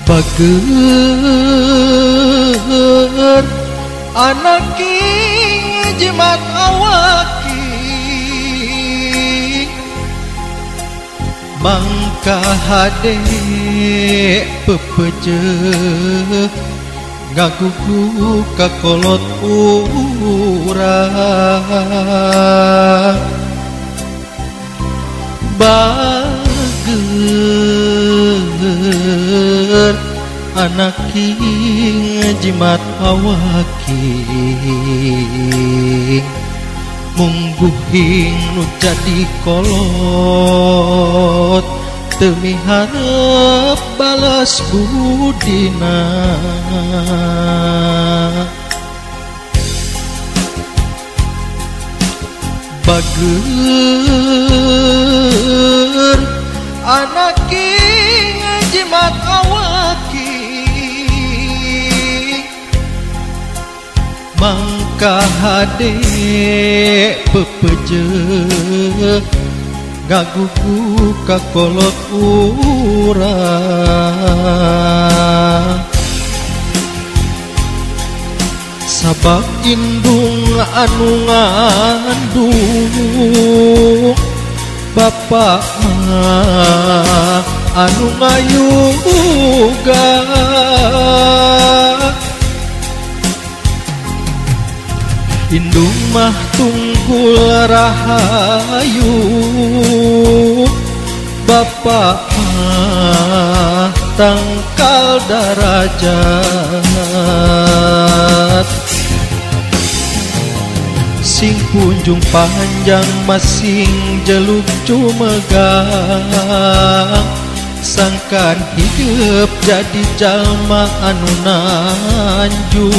Bager anak jimat awaki mangka hade pepeje ngagugu kakolot urang bager anak jimat awaki mungguhing nu jadi kolot teu miharep balas budina. Bager anak jimat awaki mangka hade pepeje ngagugu kakolot urang sabab indung anu ngandung bapak mah anu ngayuga indung mah tunggul rahayu bapak mah tangkal darajat sing punjung panjang masing jeluk cumegang sangkan hidup jadi jalma anu nanjung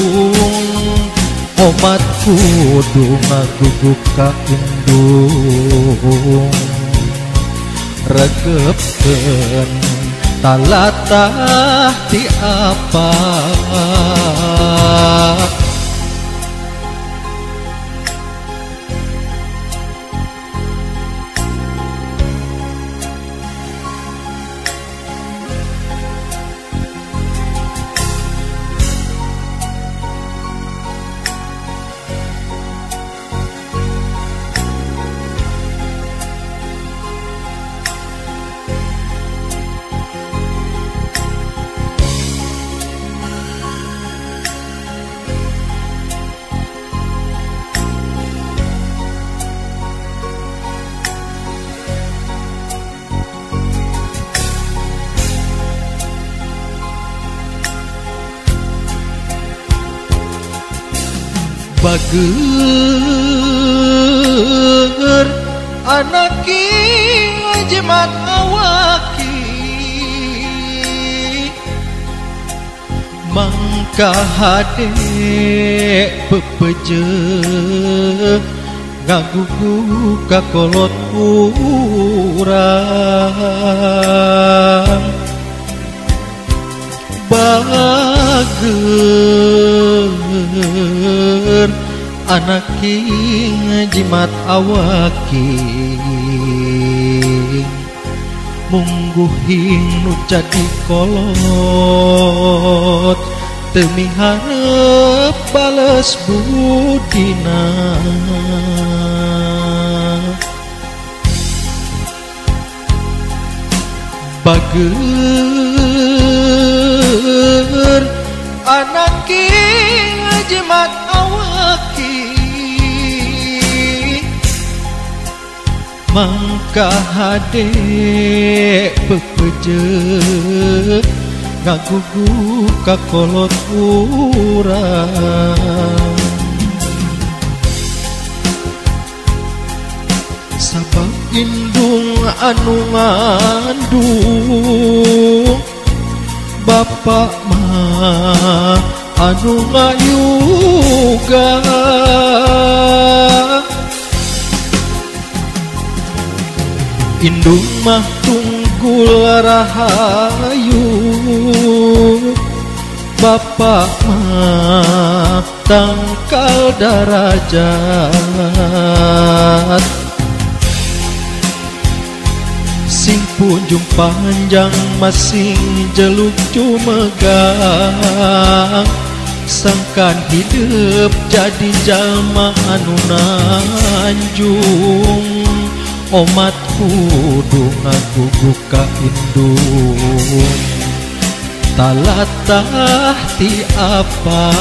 omat kudu ngaguguk ka indung regepkeun talatah ti apa. Bager anak jimat awaki mangka hade pepeje ngagugu kakolot urang bager anak jimat awaki mungguhing nu jadi kolot teu miharep bales budina. Bager anak jimat awaki mangka hade pepeje ngagugu kakolot urang sabab indung anu ngandung bapak mah anu ngayuga indung mah tunggul rahayu bapak mah tangkal darajat. Sing punjung panjang masing jeluk jumegang. Sangkan hidup jadi jalma anu nanjung. Omat kudu ngagugu ka indung. Talatah ti apa.